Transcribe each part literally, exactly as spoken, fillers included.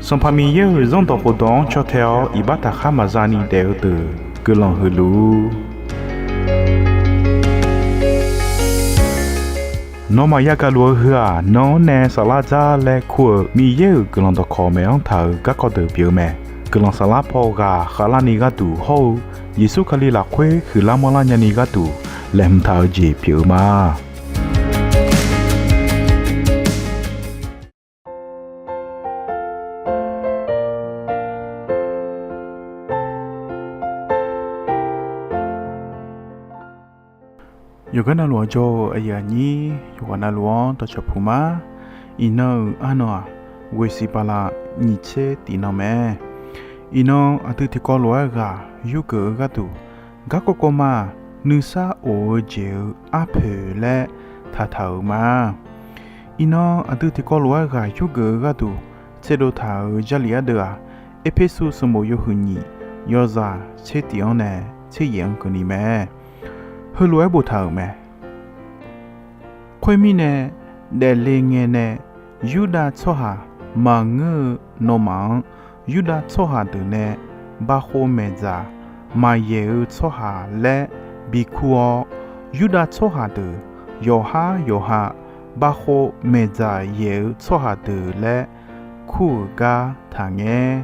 Sanqpaq Miqyaer-euq Zanrdawq khofdawq-anr caw tae-awr iqbax taqkhar maqza ni daef-eu deuq guiqlanq huiq luf-ur. Nawmaf yagaq luf-eu heu-aq, nan-anr nae saflar dzar laer kur-euq Miqyaer-euq guiqlanq dawqkawq maeq-anr taq-euq garkawv deuq pyeuf-eu mae. Guiqlanq saflar paw ghaq khavlarni gharduq hawr-eu Yeqsur Kali lafkhoer huiqlar manrlar nyani gharduq laeqhmq taq-eu jeq pyeuf-eu ma. Yawqgar navluf-anr jawr-eu aqyuif aqnyir yawqghaq navluf-anr dawqcawq puq ma. Iqnan-euq arnan-aq, ghoeqsiq bala nyiq tser tiq nan mae. Iqnan aqdui tiqkawv lof-aer ghaq yurgeuf-eu gharduq, garkawv kawv ma-aq, nuisar of-eu jeq-euq arpoeq laer taqtaq-euq ma. Iqnan aqdui tiqkawv lof-aer ghaq yurgeuf-eu gharduq tserdov taq-euq Jarlif ardeuv-aq, Erpersu sanqbof yawhuiq nyiq, yawzaq tser tiq-anr nae tser yaef-anr keuvni mae. Heulof-aer boftaq-euq mae. Khoermirnae, daefle ngae nae Yurdav tsawrhaq maqngeur-eu nawmaf-anr, Yurdav tsawrhaq deuq nae bav khov maeqdzaq maqyaeq-eu tsawrhaq laer bikur-awr, Yurdav tsawrhaq deuq yawqhar yawqha bav khov maeqdzaq yaeq-eu tsawrhaq deuq laer kur-euq gar taqngaer.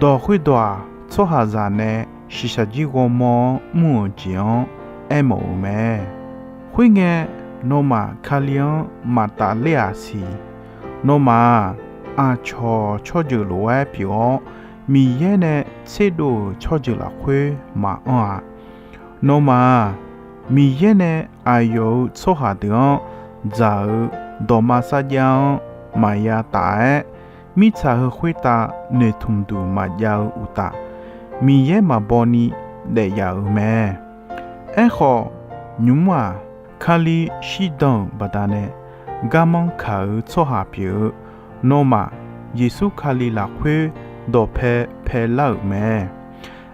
Dawq khoerdawq-aq, tsawrhaqzaq nae shiqshaq jir ghawrmawr-anr mr-euq jeq-anr aermawf-euq mae. Khoerngae, nawmaf Kali-anr maqtafler-aq siq. Nawmaf-aq, aqcawq tsawrjeuq lof-aer pyeuf-awr, Miqyaer nae tserdov-euq tsawrjeuq lafkhoer maqanr-a. Nawmaf-aq, Miqyaer nae aqyawf-euq tsawrhaq deuq-anr dzaq-euq dawqma sarjax-anr maqya taf-aer, mirtsaq heu khoertav noeqtmq duq maqjav-eu uqtaf, Miqyaer maqbaw ni daef yaf-euq mae. Aerkhawf, nymq-mr-aq, Kali shirdan-euq baqdanae garmanr kaq-eu tsawrhaq pyeuf-eu nawmaf, Yeqsur Kali lafkhoer dawqpae paelar-euq mae.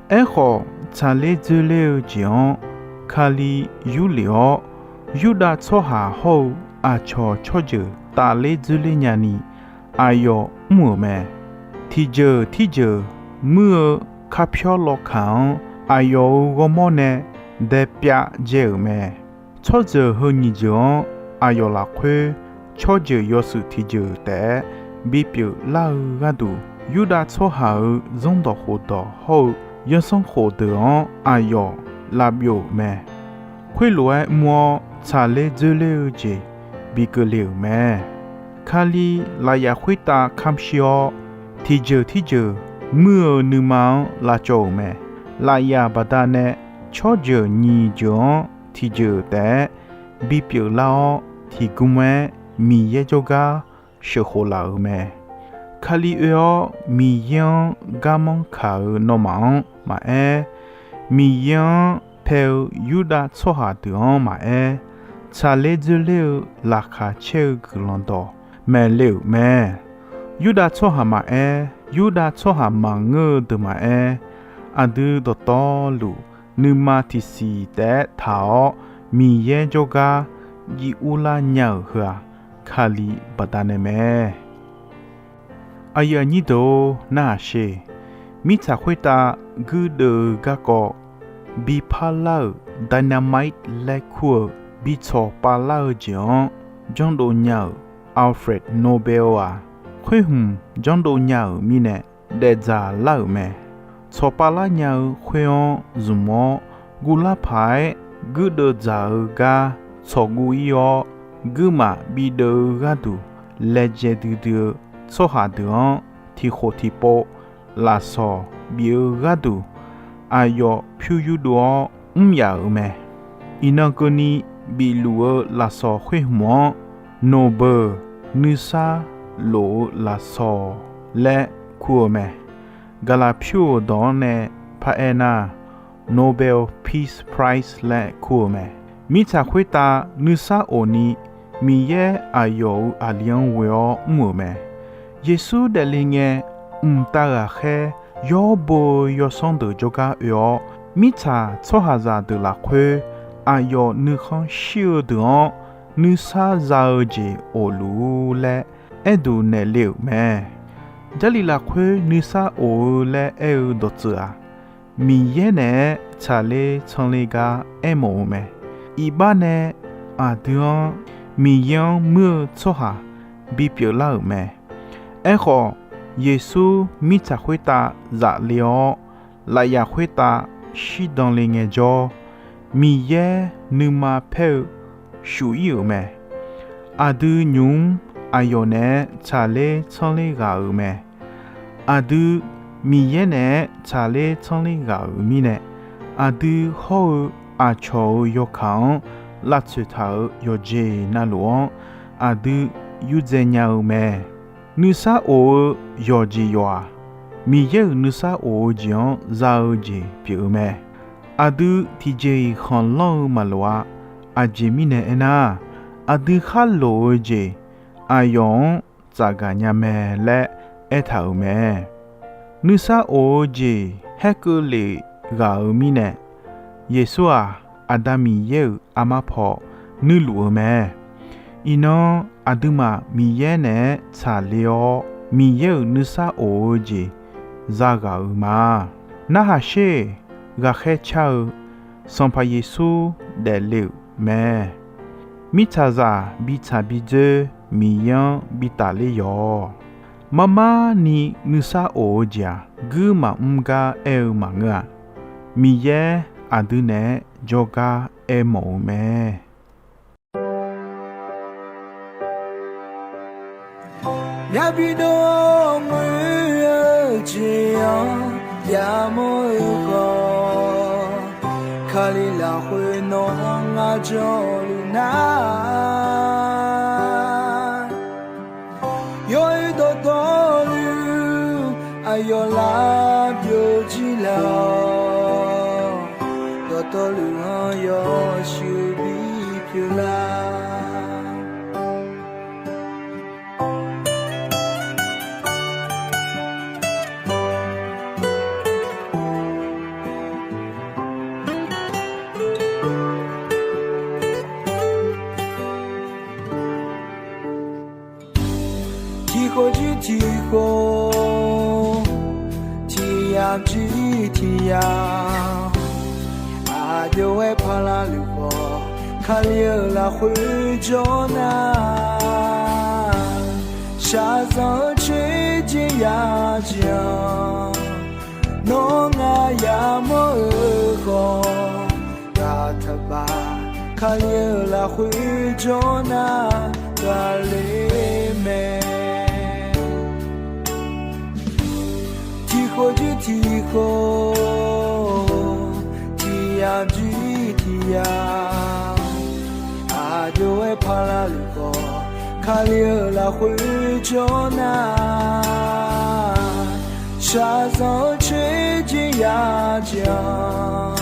Aerkhawf, tsaqler dzoerler-eu jeq-anr Kali yurlef-awr, Yurdav tsawrhaq hawr-eu aqcawq tsawrjeuq tafler dzoerler nyani aqyawf mr-euq mae. Tiqjeuq tirjeuq muir-eu karpyawr lawkaq-anr aqyawf-euq ghawrmawr nae daepyav dzae-euq mae. Tsawrjeuq heu nyiq jeuq-anr aqyawf lafkhoer tsawrjeuq yawshuif tiqjeuq taef-aer bipyeuf lar-eu gharduq, Yurdav tsawrhaq-euq zanrdawq khofdawq hawr-eu yawsanr khofdeuq-anr aqyawf lavbyov-euq mae. Khoerlof-aer mr-awr tsaqler dzoerler-eu jeq bi keuvle-euq mae. Kali lafyaf khoertav kamq shir-awr, tiqjeuq tirjeuq muir-eu nuima-anr lavcawv-euq mae. Lafyaf baqdanae tsawrjeuq nyiq jeuq-anr tiqjeuq taef-aer bipyeuf lar-awr, tiqgmr-aer Miqyaer jawrgar sheuqkhof laf-euq mae. Kali oe-awr Miqyaer-anr garmanr kaq-euq nawmaf-anr maqaer, Miqyaer-anr pae-eu Yurdav tsawrhaq deuq-anr maqaer, tsaqler dzoerler-eu laqkhaq caer-eu guiqlanq dawq maeqle-euq mae. Yurdav tsawrhaq maqaer, Yurdav tsawrhaq maqngeur-eu deuq maqaer, aqdui dawqtawvluf nuima tiqsiq taef-aer taq-awr, Miqyaer jawrgar jiv urlar nya-euq heu-aq, Kali baqdanae mae. Aqyuif aqnyir deuq-or, narhaq sher. Mirtsaq khoertav guirdeuv-eu garkawv bi parlar-euq dynamite laer kur-eu bi tsawq pavlar-eu jeq-anr janrdov nya-euq Alfred Nobel-aq, khoer hmq janrdov nya-euq mirnae daefdzaq lar-euq mae. Tsawq pavlar nya-eu khoer-anr zmq-awr, guvlar paq-aer guirdeuv dzaq-eu gar tsawqguv ir-awr, guirmaf bideuv-eu gharduq laejae duidui-eu tsawrhaq deuq-anr tiqkhof tiqpov lafsawq bif-eu gharduq, aqyawf pyur yurdov-awr mr yaf-euq mae. Iqnan keuvni bif luf-eu lafsawq khoer hmq-anr, Nobel nuisar lof-eu lafsawq laer kur-eu mae. Gaqlaq pyur-euq dawq-anr nae paraer nar, Nobel Peace Prize laer kur-eu mae. Mirtsaq khoertav nuisar of ni Miqyaer aqyawf-euq aqli-anr ghoe-awr mr-euq mae. Yeqsur daefle ngae, mqtav ghaqkhaer yawr bo-eu yawsanr deuq jawrgar oe-awr, mirtsaq tsawrhaqzaq deuq lafkhoer aqyawf nuikhanr shir-eu deuq-anr nuisar za-eu jeq of luf-ur laer aerduq naeqle-euq mae. Jarlif lafkhoer nuisar of-eu laer aer-eu dawqtsuif-aq, Miqyaer naeq-aer tsaqler tsanr ler gar aermawf-eu mae. Iqbax nae aqdui-anr Miqyaer-anr muir-eu tsawrhaq bipyeuf lar-euq mae. Aerkhawf, Yeqsur mirtsaq khoertav zaf le-awr, lafyaf khoertav shirdan le ngaejawr, Miqyaer nuima paer-eu shuf-ir-euq mae. Aqdui nymq-mr aqyawf naeq-aer tsaqler tsanr ler ghaq-euq mae. Aqdui Miqyaer naeq-aer tsaqler tsanr ler ghaq-euq mirnae, aqdui hawr-eu aqcawq-euq yawkaq-anr lavtsoeq taq-euq yawqjeq navluf-anr aqdui yurdzae nya-eu mae. Nuisar of-eu yawqjeq yawf-aq, Miqyaer-euq nuisar of-eu jeq-anr za-eu jeq pyeuf-eu mae. Aqdui tiqjeq-iq khanqlanr-eu maqloq-a. Aqjeq mirnae aernar, aqdui khar loq-eu jeq aqyawf-anr tsafgaq nya mae laer aertaq-euq mae. Nuisar of-eu jeq haer keuvlef ghaq-euq mirnae, Yeqsur-aq, Aqda Miqyaer-euq armar paw nuirluf-eu mae. Iqnan aqduimaf Miqyaer naeq-aer tsaqler-awr, Miqyaer-euq nuisar of-eu jeq zaghaq-euq ma. Narhaq sher-eq, ghaqkhaer car-eu Sanqpaq Yeqsur daefle-euq mae. Mirtsaqzaq bitsaq bidzoer Miqyaer-anr bitaf ler yawq. Marmar ni nuisar of-eu jeq-aq, guir maqmr gar aer-eu maqngeur-a. Miqyaer aqdui naeq-aer jawrgar aermawf-eu mae. Myavbi dov ngoer-eu jeq-anr yamawr-eu khawf, Kali lafkhoer nawq-anr ngar jawrluf nar, yawr-eu dawqtawvluf aqyawf lar byovjir laf-awq. Dawqtawvluf-anr yawshuif bipyeuf lar. Tiqkhof jir tiqkhof, tiqyamq jir tiqyamq, aqjox-aer paqlaq luf khawf, Kali-euq lafkhoer jawr nar, shaqzanq-eu tsoerjeq yajeq-anr, nawr ngar yamawr-eu khawf, ghaq taqbaf, Kali-euq lafkhoer jawr nar, ghaqler mae. Tiqkhof jir tiqkhof, tiqyamq jir tiqyamq, aqjox-aer paqlaq luf khawf, Kali-euq lafkhoer jawr nar, shaqzanq-eu tsoerjeq yajeq-anr,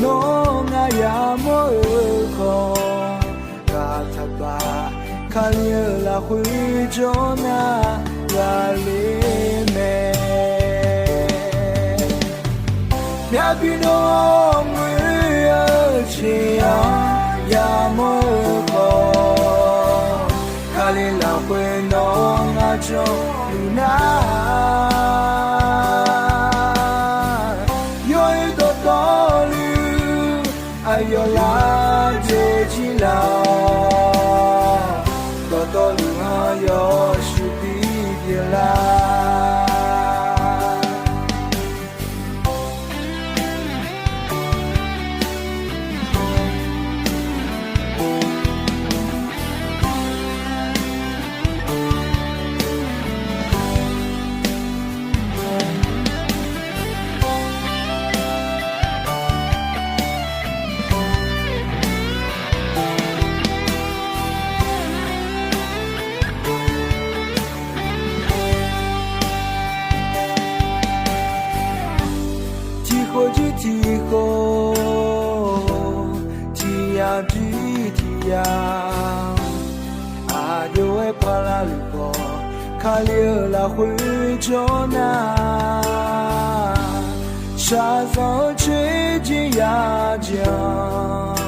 nawr ngar yamawr-eu khawf, ghaq taqbaf, Kali-euq lafkhoer jawr nar, ghaqler mae. Myavbi dov ngoer-eu jeq-anr yamawr-eu khawf, Kali lafkhoer nawq-anr ngar jawrluf nar, yawr-eu dawqtawvluf aqyawf lar byovjir laf-awq. Dawqtawvluf-anr yawshuif bipyeuf lar. Tiqkhof jir tiqkhof, tiqyamq jir tiqyamq, aqjox-aer paqlaq luf khawf, Kali-euq lafkhoer jawr nar, shaqzanq-eu tsoerjeq yajeq-anr,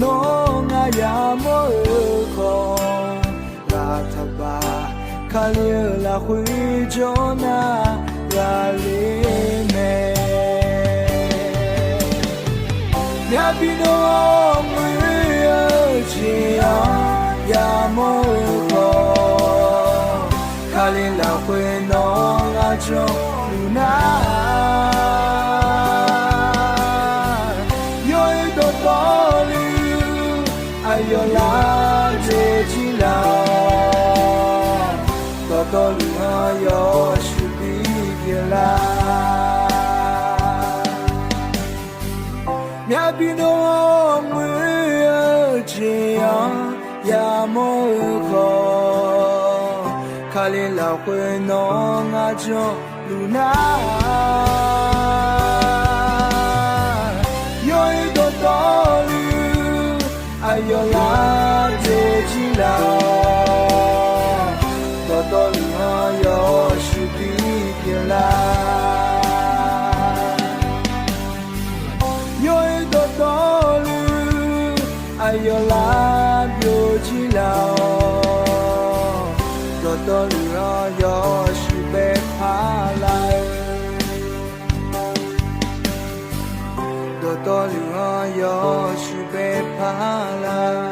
nawr ngar yamawr-eu khawf, ghaq taqbaf, Kali-euq lafkhoer jawr nar ghaqler mae. Myavbi dov-awr ngoer-eu jeq-anr yamawr-eu khawf, Kali lafkhoer nawr ngar jawrluf nar, yawr-eu dawqtawvluf aqyawf lar dzoeqjir laf-awr, dawqtawvluf-anr yawshuif bi pyeuflar. Myavbi dov-awr ngoer-eu jeq-anr yamawr-eu khawf, Kali lafkhoer nawr ngar jawrluf nar, yawr-eu dawqtawvluf aqyawf lar dzoeqjir laf-awr, dawqtawvluf-anr yawshuif bi pyeuflar. Yawr-eu dawqtawvluf aqyawf lar byovjir laf-awr, dawqtawvluf-anr yawshuif bae parlar-eu, dawqtawvluf-anr yawshuif bae parlar.